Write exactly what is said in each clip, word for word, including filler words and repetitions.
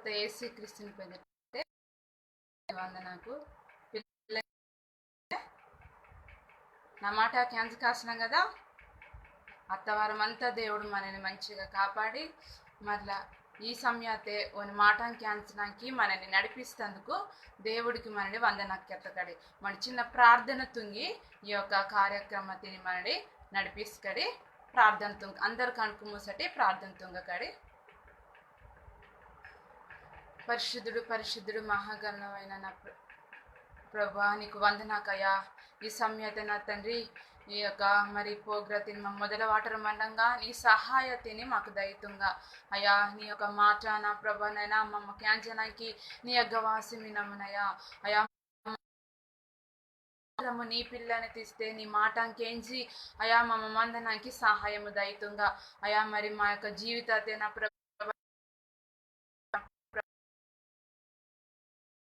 యేసు క్రీస్తుని పేదటే వందనాకు. పిల్ల-, నా మాట కేంజ కాసినాం కదా, అత్తవారం అంతా దేవుడు మనని మంచిగా కాపాడి, మరలా ఈ సమయతే ఓని మాటం కేంజనాకి మనని నడిపిస్తందుకు దేవుడికి మనని వందనాకు కెత్తకడి. మన చిన్న ప్రార్థన తుంగి ఈ యొక్క కార్యక్రమతిని మనని నడిపిస్కడి. ప్రార్థన తుంగ, అందరు కణుకు మూసటి ప్రార్థన తుంగకడి. పరిశుద్ధుడు, పరిశుద్ధుడు, మహాగణమైన నా ప్ర-, ప్రభువా, నీకు వందనాకయ్యా. ఈ సమయతే నా తండ్రి, ఈ యొక్క మరి ప్రోగ్రాతిని మా మొదల వాటర్ మండంగా నీ సహాయతిని మాకు దయతుంగా. అయ్యా, నీ యొక్క మాట నా ప్రభానైనా మమ్మ కేంజనాకి నీ యొక్క వాసి మినమునయ్యా. అయ్యా, నీ పిల్లని తీస్తే నీ మాటం కేంజి అయ్యా మమ్మ మందనాకి సహాయము దయతుంగా. అయ్యా, మరి మా యొక్క జీవితాతే నా ప్రభా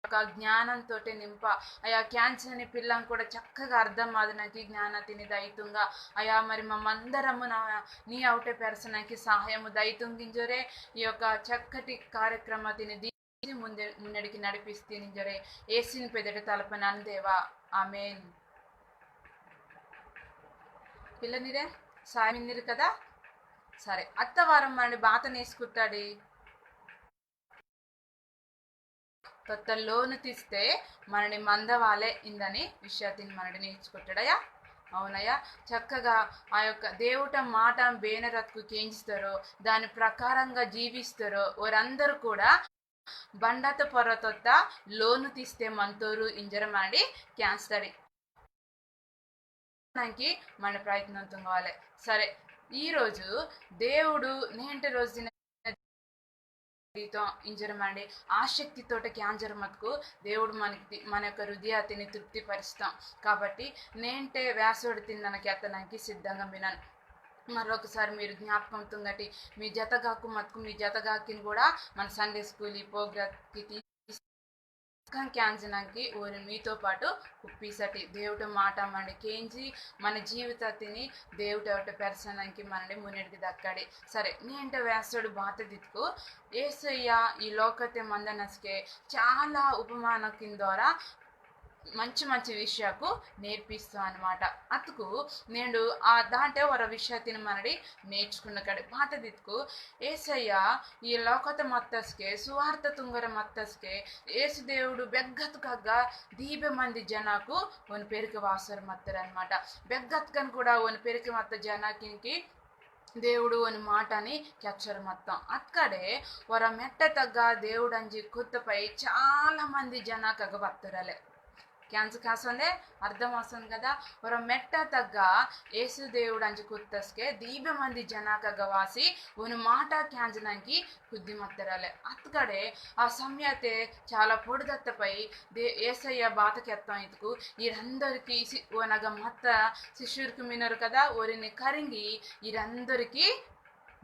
యొక్క జ్ఞానంతోటే నింప. అయ్యా, కేంజని పిల్లం కూడా చక్కగా అర్థం ఆదనాకి జ్ఞానతిని దయతుంగా. అయ్యా, మరి మమ్మందరము నా-, నీ అవుటే పెరసనాకి సహాయము దయతుంగింజరే ఈ యొక్క చక్కటి కార్యక్రమతిని దీ-, ముందే, మున్నడికి నడిపిస్తే నింజరే యేసుని పెదట తలపనాను దేవా. ఆమేన్. పిల్లనిరే, సాయమిన్నిరు కదా? సరే, అత్తవారం మనడి బాత నేసుకుట్టాడి. తొత్త లోను తీస్తే మనడి మందవాలే ఇందని విషయాతిని మనడి నేర్చుకుంటాడయ్యా. అవునయ్యా, చక్కగా ఆ యొక్క దేవుట మాట బేనరత్కు కేంజిస్తారో, దాని ప్రకారంగా జీవిస్తారో, వారందరూ కూడా బండత పొర తొత్త లోను తీస్తే మంతోరు ఇంజర మనడి కేంజిస్తాడి. మనకి మన ప్రయత్నం తుంగవాలి. సరే, ఈ రోజు దేవుడు నేంటి రోజున జీవితం ఇంజరమండి ఆసక్తితోటి కేంజర మతుకు దేవుడు మనకి, మన యొక్క హృదయాతిని తృప్తిపరుస్తాం. కాబట్టి నేంటే వ్యాసుడు తిందనకి అత్తనానికి సిద్ధంగా మినను. మరొకసారి మీరు జ్ఞాపకం తుంగటి, మీ జతగాకు మతుకు మీ జతగాకిని కూడా మన సండే స్కూల్ ఈ ప్రోగ్రామ్కి తీ-, కేంజనానికి ఓరి మీతో పాటు కుప్పీసటి దేవుడు మాట మన కేంజి మన జీవితతిని దేవుడు ఒకటి పెరసనానికి మనని మున్నెడికి దక్కడి. సరే, నేంటే వ్యాసుడు బాత దిత్తుకు ఏసయ్య ఈ లోకతే మందనస్కే చాలా ఉపమానకిన ద్వారా మంచి మంచి విషయాకు నేర్పిస్తా అన్నమాట. అతుకు నేను ఆ దాంటే ఒక విషయతిని మనడి నేర్చుకున్న కడి బాత దిత్తుకు ఏసయ్య ఈ లోకత మత్తస్కే, సువార్త తుంగర మత్తస్కే, యేసు దేవుడు బెగ్గత్కగ్గ దీబె మంది జనాకు ఓని పెరికె వాసర మత్తరన్నమాట. బెగ్గత్కన్ కూడా ఓని పెరికె మత్త జనాకినికి దేవుడు ఓని మాటని కెచ్చర మత్తం. అక్కడే వర మెట్ట తగ్గ దేవుడంజి కుత్తపై చాలా మంది జనాకగ వత్తరలే. కేంజ కాసందే అర్థం అవుతుంది కదా. వర మెట్ట తగ్గ యేసు దేవుడు అంజి కుత్తస్కే దీబె మంది జనాకగ వాసి ఓని మాట కేంజనానికి కుద్ది మత్తరలే. అత్కడే ఆ సమయతే చాలా పొడిదత్తపై దే-, ఏసయ్య బాత కెత్తం ఇతుకు ఈరందరికీ సి-, ఓనగ మత్త శిష్యుర్కు మినరు కదా, ఓరిని కరింగి ఈరందరికీ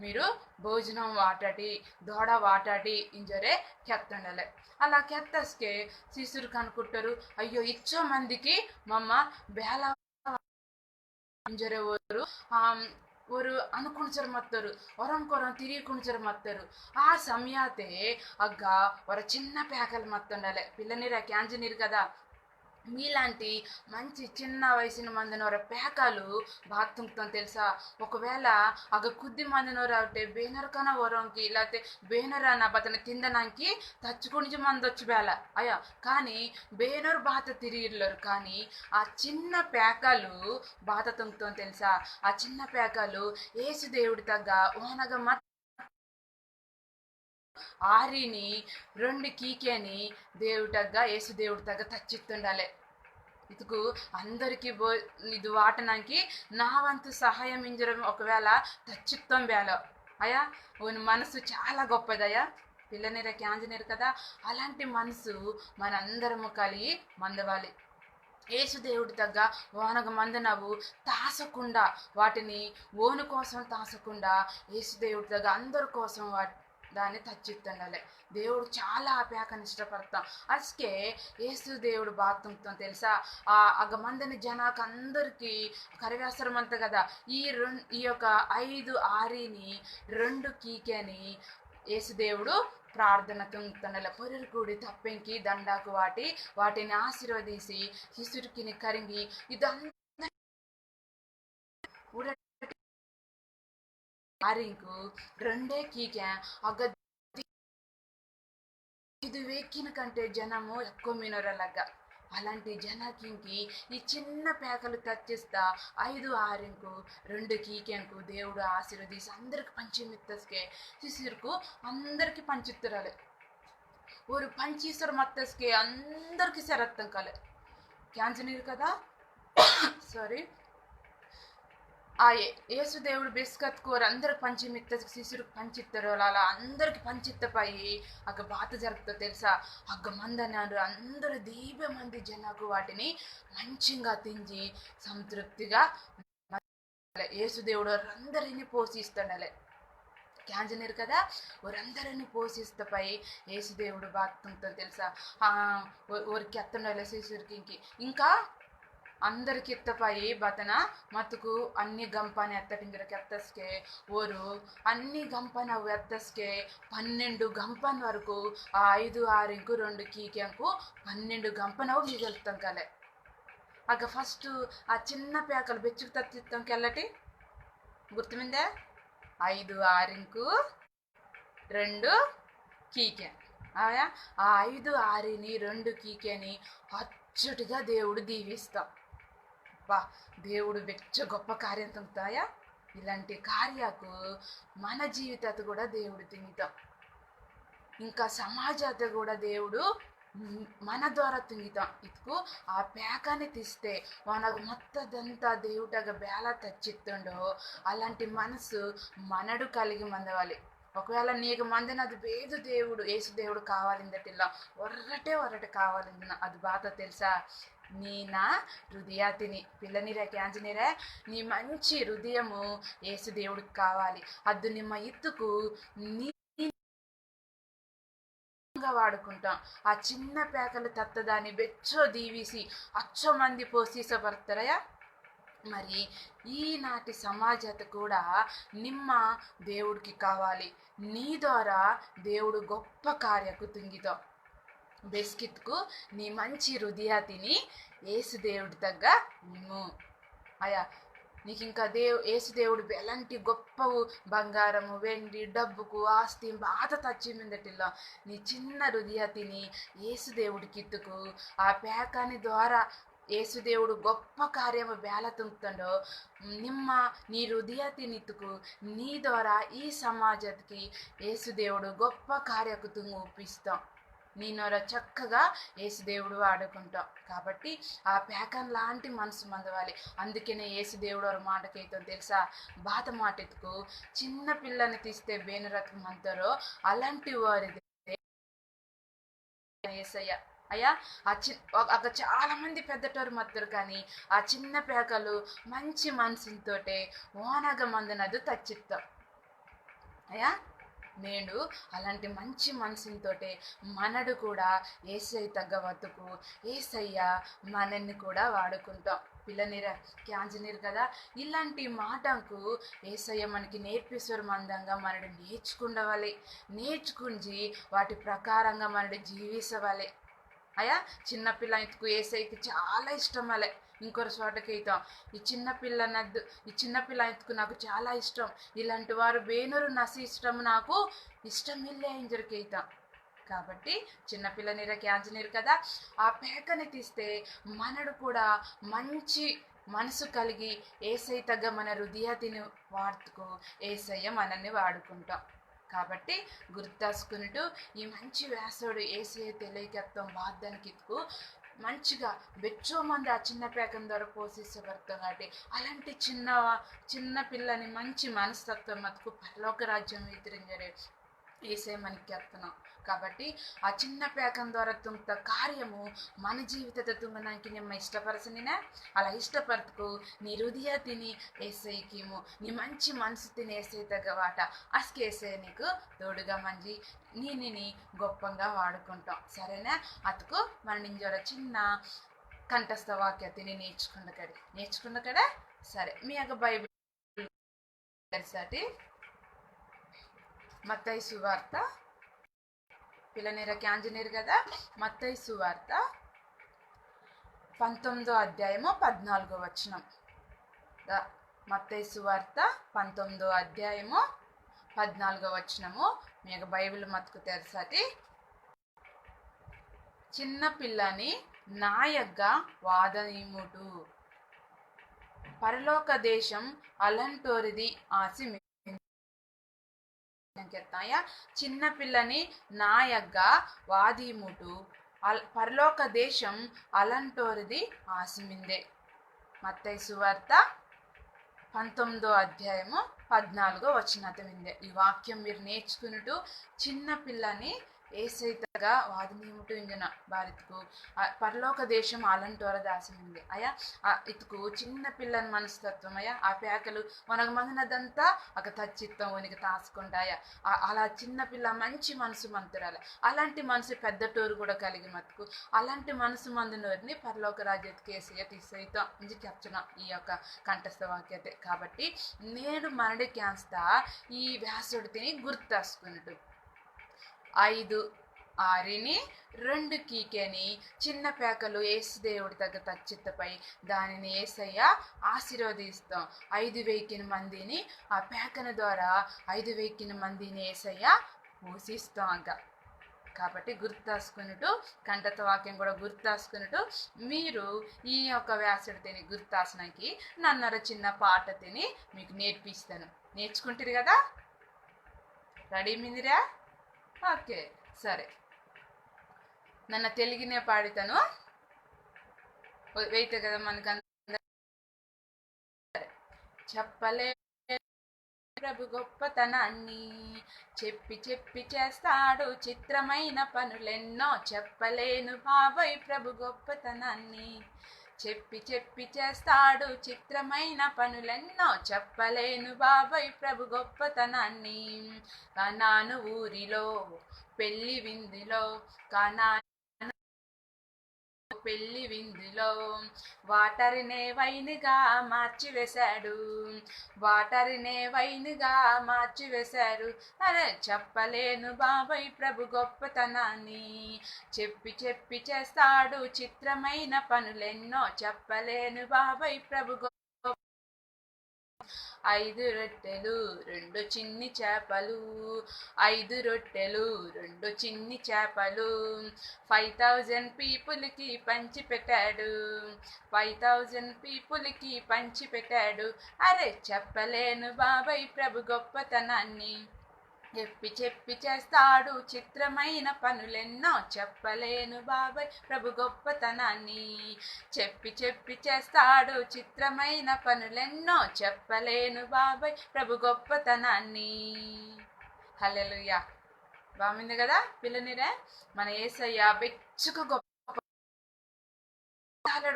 మీరు భోజనం వాటటి, దోడ వాటటి ఇంజరే కెత్తండలే. అలా కెత్తస్కే శిష్యుర్కు అనుకుంటారు, అయ్యో, ఇచ్చో మందికి మమ్మ బేల ఇంజరే ఓరు, ఆ, ఓరు అనుకుంచరు మత్తరు, ఒరంకొరం తిరిగి కుంచరు మత్తరు. ఆ సమయాతే అగ్గ ఒర చిన్న పేకలు మత్తుండలే. పిల్లనిరా కేంజనీరు కదా, మీలాంటి మంచి చిన్న వయసున మందిన ఒర పేకలు బాతుంగుతాం తెలుసా? ఒకవేళ అగ కుద్ది మందిన ఒర అవుతే బేనర్ కన ఒరంకి, లేకపోతే బేనర్ అన్న బతన తిందనానికి తచ్చుకుంజి మందొచ్చు బేల. అయ్యా, కానీ బేనోరు బాత తిరిగిర్లోరు, కానీ ఆ చిన్న పేకలు బాత తుంగుతోంది తెలుసా? ఆ చిన్న పేకలు యేసు దేవుడి తగ్గ ఓనగ మత్ ఆరిని రెండు కీకేని దేవుడి తగ్గ, యేసు దేవుడి తగ్గ తచ్చిత్తుండాలే. ఇదికు అందరికీ బో-, ఇది వాటనానికి నా వంతు సహాయం ఇంజరం ఒకవేళ తచ్చిత్తం బేలో. అయ్యా, ఓని మనసు చాలా గొప్పదయ్యా. పిల్లనిరే కేంజనీరు కదా, అలాంటి మనసు మనందరము కలిగి మందవాలి. యేసు దేవుడి తగ్గ ఓనగ మందనవు తాసకుండా, వాటిని ఓను కోసం తాసకుండా, యేసు దేవుడి తగ్గ అందరి కోసం వా-, దాన్ని తచ్చిత్తుండాలి. దేవుడు చాలా ఆ పేకని ఇష్టపడతాం. అసకే యేసు దేవుడు బాతుంగుతాం తెలుసా? ఆ అగ మందని జనాకు అందరికీ కరివేసరమంత కదా, ఈ రెండు, ఈ యొక్క ఐదు ఆరిని రెండు కీకేని యేసు దేవుడు ప్రార్థన తుంగ్తనల పొర్రొరు కూడి తప్పెంకి దండాకు వాటి, వాటిని ఆశీర్వదిసి, శిష్యుర్కిని కరింగి, ఇదంతా ఊడ ఆరింకు రెండే కీకె అగ్గ ఇది వేకిన కంటే జనము ఎక్కువ మినోరలగ్గ. అలాంటి జనాకింకి ఈ చిన్న పేకలు తచ్చిస్తా ఐదు ఆరింకు రెండు కీకెంకు దేవుడు ఆశీర్వదిసి అందరికి పంచి మిత్తస్కే శిష్యుర్కు అందరికి పంచిత్తురలే. ఓరు పంచీసోరు మత్తస్కే అందరికి సెరత్తంకలే. క్యాంజనీరు కదా? సారీ. ఆ యే-, యేసు దేవుడు బెస్కత్కు ఓరు అందరికి పంచి మిత్త శిష్యుర్కు పంచిత్తోరో అలా అందరికి పంచిత్త పయి అగ్గ బాత జరుగ్తో తెలుసా? అగ్గ మందనారు అందరు దీబె మంది జనాకు వాటిని మంచింగా తింజి సంతృప్తిగా యేసు దేవుడు ఓరందరిని పోషిస్తుండలే. క్యాంజనీరు కదా? ఓరందరిని పోషిస్తపై యేసు దేవుడు బాత తుంగ్తో తెలుసా? ఆ, ఓ-, ఓరికి ఎత్తుండలే శిష్యుర్కింకి. ఇంకా అందరికి ఇత్తపై బతన మతుకు అన్ని గంపన ఎత్తటింగిర కెత్తస్కే ఓరు అన్ని గంపన ఎత్తస్కే పన్నెండు గంపన వరకు ఆ ఐదు ఆరింకు రెండు కీకెంకు పన్నెండు గంపనవు మిగులుతాం కలే. అగ్గ first ఆ చిన్న పేకలు బెచ్చుకు తత్తిత్తం కెల్లటి గుర్తుమిందే? ఐదు ఆరింకు రెండు కీకె. ఆయా, ఆ ఐదు ఆరిని రెండు కీకెని అచ్చుటిగా దేవుడు దీవిస్తాం. బా, దేవుడు బెచ్చ గొప్ప కార్యం తుంగ్తాయా? ఇలాంటి కార్యాకు మన జీవితాత కూడా దేవుడు తుంగితాం. ఇంకా సమాజాత కూడా దేవుడు మన ద్వారా తుంగితాం. ఇతుకు ఆ పేకాని తీస్తే మనకు మొత్తదంతా దేవుటగా బేల తచ్చిత్తుండో అలాంటి మనసు మనడు కలిగి మందవాలి. ఒకవేళ నీకు మందినది బేదు దేవుడు, యేసు దేవుడు కావాలిందటిల్లా ఒర్రటే ఒర్రటే కావాలిందిన అది బాత తెలుసా? నీ నా హృదయాతిని పిల్లనిరే క్యాంజనీరే నీ మంచి హృదయము యేసు దేవుడికి కావాలి. అద్దు నిమ్మ ఇత్తుకు నీ వాడుకుంటాం. ఆ చిన్న పేకలు తత్తదాని బెచ్చో దీవిసి అచ్చో మంది పోషిసబడతారయా. మరి ఈనాటి సమాజత కూడా నిమ్మ దేవుడికి కావాలి. నీ ద్వారా దేవుడు గొప్ప కార్యకు తుంగితో బెస్కిత్కు నీ మంచి హృదయాతిని యేసు దేవుడి తగ్గ నిమ్ము. అయ్యా, నీకింకా దేవు యేసు దేవుడు ఎలాంటి గొప్పవు బంగారము వెండి డబ్బుకు ఆస్తి బాధ తచ్చి మిందటిల్లో నీ చిన్న హృదయాతిని యేసు దేవుడికి ఇత్తుకు ఆ పేకాని ద్వారా యేసు దేవుడు గొప్ప కార్యము బేల తుంగుతుండో నిమ్మ నీ హృదయాతిని ఇత్తుకు నీ ద్వారా ఈ సమాజత్కి యేసు దేవుడు గొప్ప కార్యకు తుంగు ఒప్పిస్తాం. నిన్నోర చక్కగా యేసు దేవుడు వాడుకుంటాం. కాబట్టి ఆ పేకన్ లాంటి మనసు మందవాలి. అందుకనే యేసు దేవుడు ఒక మాటకైతే తెలుసా? బాత మాట ఎత్తుకు చిన్న పిల్లని తీస్తే బేనురకం అంటారో అలాంటి వారిది యేసయ్య. అయ్యా, ఆ చి-, ఒక, ఒక చాలా మంది పెద్దటోరు మత్తురు కానీ ఆ చిన్న పేకలు మంచి మనసుతోటే ఓనగ మందునదు తచ్చిత్తాం. అయ్యా, నేడు అలాంటి మంచి మనసుతోటే మనడు కూడా ఏసై తగ్గ వతుకు ఏసయ్య మనల్ని కూడా వాడుకుంటాం. పిల్లనిర క్యాంజనీరు కదా, ఇలాంటి మాటకు ఏసయ్య మనకి నేర్పిస్తారు మందంగా మనడు నేర్చుకుండవాలి. నేర్చుకుంజి వాటి ప్రకారంగా మనడు జీవించవాలి. అయ్యా, చిన్నపిల్ల ఇంతకు ఏసైకి చాలా ఇష్టం అలే. ఇంకొక చోటకి అయితాం, ఈ చిన్నపిల్ల నద్దు, ఈ చిన్నపిల్ల ఇంతకు నాకు చాలా ఇష్టం, ఇలాంటి వారు బేనూరు నసి ఇష్టం నాకు ఇష్టమిల్లే ఇంజరికి అయితాం. కాబట్టి చిన్నపిల్లనిర క్యాంజనీరు కదా, ఆ పేకని తీస్తే మనడు కూడా మంచి మనసు కలిగి ఏసై తగ్గ మన హృదయాతిని వాడుకు ఏసయ్య మనల్ని వాడుకుంటాం. కాబట్టి గుర్తాసుకున్నట్టు ఈ మంచి వ్యాసుడు ఏసయ్య తెలియకెత్తం వాగ్దానికి ఇతుకు మంచిగా బెచ్చో మంది ఆ చిన్న పేకం ద్వారా పోషించబడతాం. కాబట్టి అలాంటి చిన్న చిన్న పిల్లని మంచి మనస్తత్వం మతుకు పరలోక రాజ్యం ఎదురించరే ఏసే మనకి కెత్తనం. కాబట్టి ఆ చిన్న పేకం ద్వారా తుంగత కార్యము మన జీవితత తుంగనానికి నిమ్మ ఇష్టపరచనినా అలా ఇష్టపరచుకు నీ హృదయ తిని ఏసైకిము నీ మంచి మనసు తిని ఏసై తగ్గ వాట అస్కే ఏసై నీకు తోడుగా మంజి నీ నిని గొప్పంగా వాడుకుంటాం. సరేనా? అతుకు మన నింజోర చిన్న కంఠస్థ వాక్య తిని నేర్చుకుండకడి నేర్చుకుండకడ. సరే, మీ యొక్క బైబిల్ తెరిసాటి. మత్తయి సువార్త, పిల్లనిర క్యాంజనీర్ కదా, మత్తయి సువార్త పంతొమ్మిదో అధ్యాయము పద్నాలుగో వచనం. ద-, మత్తయి సువార్త పంతొమ్మిదో అధ్యాయము పద్నాలుగో వచనము. మీ యొక్క బైబిల్ మతుకు తెరసటి. చిన్న పిల్లని నాయగ్గా వాదనీముటు, పరలోక దేశం అలంటోరిది ఆసి. చిన్న పిల్లని నాయగ్గా వాదీముటు, అల్-, పరలోక దేశం అలంటోరిది ఆసిమిందే. మత్తయి సువార్త పంతొమ్మిదో అధ్యాయము పద్నాలుగో వచనత మిందే. ఈ వాక్యం మీరు నేర్చుకునుటు, చిన్న పిల్లని ఏసైతగా వాదనీముటు ఇంజన బారితుకు, ఆ, పరలోక దేశం అలంటోర దాసమింది. అయ్యా, ఆ, ఇతుకు చిన్న పిల్లని మనస్తత్వం అయ్యా, ఆ పేకలు మనకు మందినదంతా ఒక తచ్చిత్తం ఉనికి తాసుకుంటాయా. ఆ, అలా చిన్న పిల్ల మంచి మనసు మంతురాలు, అలాంటి మనసు పెద్దటోరు కూడా కలిగి మతుకు, అలాంటి మనసు మందునోరిని పరలోక రాజ్యతకి ఏసయ్య తీసేయటం ఇంజి చెప్తున్నాం ఈ యొక్క కంఠస్థ వాక్యతే. కాబట్టి నేడు మనడి క్యాన్స్తా ఈ వ్యాసుడిని గుర్తాసుకున్నట్టు, ఐదు ఆరిని, రెండు కీకెని, చిన్న పేకలు ఏసు దేవుడి దగ్గర తచ్చిత్తపై దానిని ఏసయ్య ఆశీర్వదిస్తాం. ఐదు వేకిన మందిని ఆ పేకన ద్వారా ఐదు వేకిన మందిని ఏసయ్య పోషిస్తాం అంక. కాబట్టి గుర్తాసుకున్నట్టు, కంఠత వాక్యం కూడా గుర్తాసుకున్నట్టు, మీరు ఈ యొక్క వ్యాసుడిని గుర్తాసనకి నన్నర చిన్న పాట తిని మీకు నేర్పిస్తాను. నేర్చుకుంటారు కదా? రెడీ మిందిరా? ఓకే, సరే. నన్న తెలుగునే పాడితాను. వెయితే కదా మనకంత. చెప్పలే ప్రభు గొప్పతనాన్ని, చెప్పి చెప్పి చేస్తాడు చిత్రమైన పనులెన్నో. చెప్పలేను బాబోయ్ ప్రభు గొప్పతనాన్ని, చెప్పి చెప్పి చేస్తాడు చిత్రమైన పనులెన్నో. చెప్పలేను బాబోయ్ ప్రభు గొప్పతనాన్ని. కనాను ఊరిలో పెళ్లి విందులో, కనాను పెళ్లి విందులో వాటర్నే వైన్‌గా మార్చివేశాడు, వాటర్నే వైన్‌గా మార్చివేశాడు. అరే, చెప్పలేను బాబోయ్ ప్రభు గొప్పతనాన్ని, చెప్పి చెప్పి చేస్తాడు చిత్రమైన పనులెన్నో. చెప్పలేను బాబోయ్ ప్రభు గొప్ప. ఐదు రొట్టెలు, రెండు చిన్ని చేపలు, ఐదు రొట్టెలు, రెండు చిన్ని చేపలు, ఫైవ్ థౌజండ్ పీపుల్కి పంచి పెట్టాడు, ఫైవ్ థౌజండ్ పీపుల్కి పంచి పెట్టాడు. అరే, చెప్పలేను బాబోయ్ ప్రభు గొప్పతనాన్ని, చెప్పి చెప్పి చేస్తాడు చిత్రమైన పనులెన్నో. చెప్పలేను బాబోయ్ ప్రభు గొప్పతనాన్ని, చెప్పి చెప్పి చేస్తాడు చిత్రమైన పనులెన్నో. చెప్పలేను బాబోయ్ ప్రభు గొప్పతనాన్ని. హల్లెలూయా. బాగుంది కదా పిల్లనిరే? మన యేసయ్య బెచ్చుకు గొప్ప,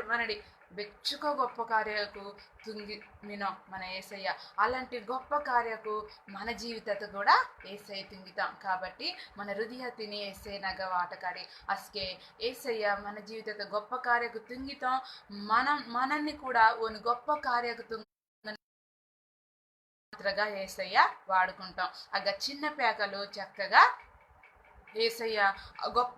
మనడి బెచ్చుకో గొప్ప కార్యకు తుంగి మినో మన యేసయ్య. అలాంటి గొప్ప కార్యకు మన జీవితత కూడా యేసయ్య తుంగితాం. కాబట్టి మన హృదయతిని యేసయ్యనగ వాటకాడి. అస్కే యేసయ్య మన జీవితత గొప్ప కార్యకు తుంగితాం. మనం, మనల్ని కూడా ఓని గొప్ప కార్యకు తుంగ పాత్రగా యేసయ్య వాడుకుంటాం. అగ్గ చిన్న పేకలు చక్కగా యేసయ్య గొప్ప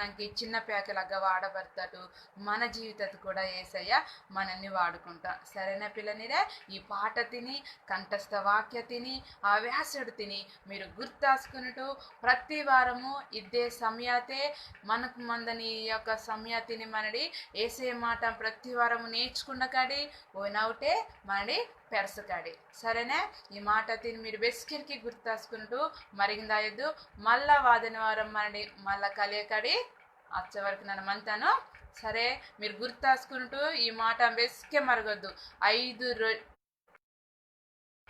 మనకి చిన్న పేకలాగా వాడబడతాడు. మన జీవితత కూడా యేసయ్య మనల్ని వాడుకుంటాం. సరేనా పిల్లనిరే? ఈ పాట తిని, కంఠస్థ వాక్య తిని, ఆ వ్యాసుడు తిని మీరు గుర్తాసుకున్నట్టు ప్రతి వారము ఇదే సమయాతే మనకు మందని ఈ యొక్క సమయాతిని మనడి ఏసయ్య మాట ప్రతి వారము నేర్చుకున్న కాడి ఓనవుటే మనడి పెరసకాడి. సరేనా? ఈ మాట తిని మీరు బెస్కిరికి గుర్తాసుకున్నట్టు మరిగిందాయొద్దు. మళ్ళా వాదని వారం మనడి మళ్ళా కలియకాడి. అచ్చ వరకు నన్ను మంతాను. సరే, మీరు గుర్తాసుకున్నట్టు ఈ మాట బెస్కే మరగొద్దు. ఐదు రొ-,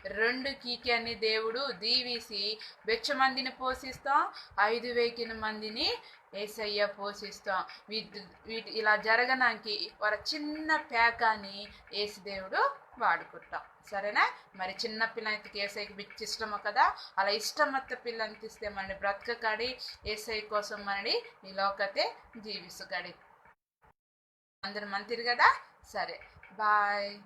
రెండు కీకెని దేవుడు దీవిసి బెచ్చ మందిని పోషిస్తాం, ఐదు వేకిన మందిని ఏసయ్య పోషిస్తాం. వీటి, వీటి ఇలా జరగడానికి ఒక చిన్న పేకాని ఏసు దేవుడు వాడుకుంటాం. సరేనా? మరి చిన్న పిల్లలకి ఏసైకి పిచ్చి ఇష్టమో కదా, అలా ఇష్టమత్త పిల్లని తీస్తే మనడి బ్రతకకాడి, ఏసై కోసం మనడి ఈ లోకతే జీవిసుకాడి. అందరు మంతిరు కదా? సరే, బాయ్.